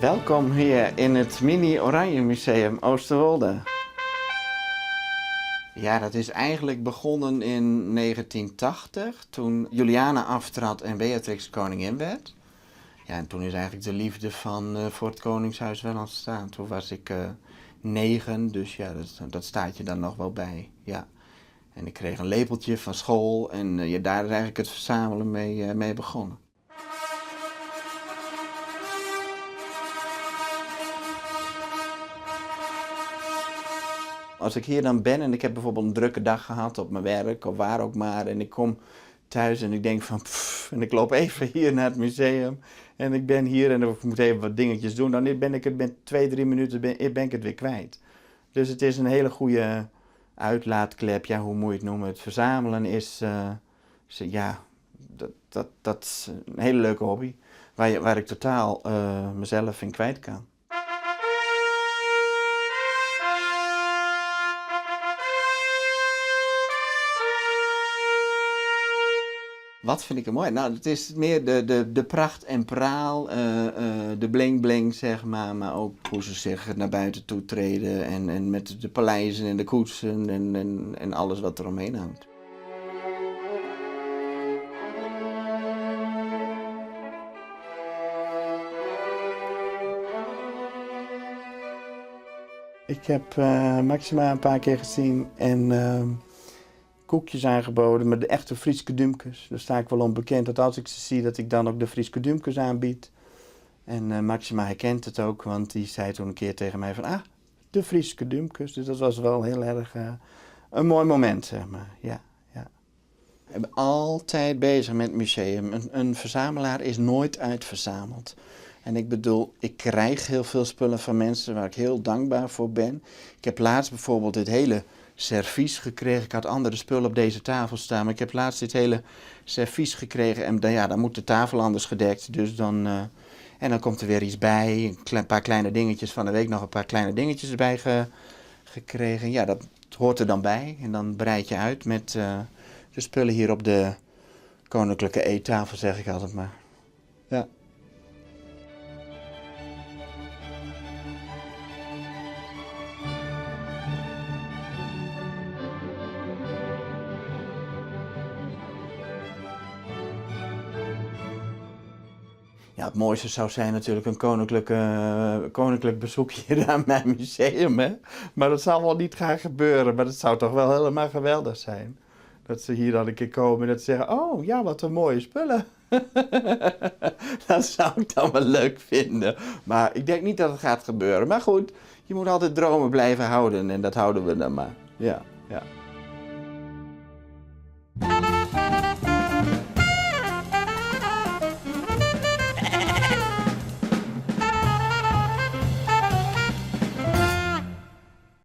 Welkom hier in het Mini Oranje Museum Oosterwolde. Ja, dat is eigenlijk begonnen in 1980, toen Juliana aftrad en Beatrix koningin werd. Ja, en toen is eigenlijk de liefde van, uh, voor het Koningshuis wel ontstaan. Toen was ik uh, 9, dus ja, dat, dat staat je dan nog wel bij. Ja. En ik kreeg een lepeltje van school en uh, ja, daar is eigenlijk het verzamelen mee, mee begonnen. Als ik hier dan ben en ik heb bijvoorbeeld een drukke dag gehad op mijn werk of waar ook maar en ik kom thuis en ik denk van pff, en ik loop even hier naar het museum en ik ben hier en ik moet even wat dingetjes doen, dan ben ik het met 2, 3 minuten ben, ben ik het weer kwijt. Dus het is een hele goede uitlaatklep, ja, hoe moet je het noemen? Het verzamelen is, uh, ja, dat, dat, dat is een hele leuke hobby waar, je, waar ik totaal uh, mezelf in kwijt kan. Wat vind ik er mooi? Nou, het is meer de, de, de pracht en praal, uh, uh, de bling bling, zeg maar. Maar ook hoe ze zich naar buiten toe treden en, en met de paleizen en de koetsen en, en, en alles wat er omheen hangt. Ik heb uh, Maxima een paar keer gezien en uh, koekjes aangeboden, maar de echte Fryske dúmkes. Daar sta ik wel om bekend dat als ik ze zie, dat ik dan ook de Fryske dúmkes aanbied. En uh, Maxima herkent het ook, want die zei toen een keer tegen mij van, ah, de Fryske dúmkes. Dus dat was wel heel erg uh, een mooi moment, zeg maar. Ja, ja. Ik ben altijd bezig met het museum. Een, een verzamelaar is nooit uitverzameld. En ik bedoel, ik krijg heel veel spullen van mensen waar ik heel dankbaar voor ben. Ik heb laatst bijvoorbeeld dit hele servies gekregen. Ik had andere spullen op deze tafel staan, maar ik heb laatst dit hele servies gekregen. En dan, ja, dan moet de tafel anders gedekt. Dus dan, uh, en dan komt er weer iets bij. Een paar kleine dingetjes van de week nog een paar kleine dingetjes erbij ge, gekregen. Ja, dat hoort er dan bij. En dan breid je uit met uh, de spullen hier op de koninklijke eettafel, zeg ik altijd maar. Ja. Ja, het mooiste zou zijn natuurlijk een koninklijk, uh, koninklijk bezoek hier aan mijn museum. Hè? Maar dat zal wel niet gaan gebeuren. Maar dat zou toch wel helemaal geweldig zijn. Dat ze hier dan een keer komen en dat ze zeggen: Oh ja, wat een mooie spullen. dat zou ik dan wel leuk vinden. Maar ik denk niet dat het gaat gebeuren. Maar goed, je moet altijd dromen blijven houden. En dat houden we dan maar. Ja, ja.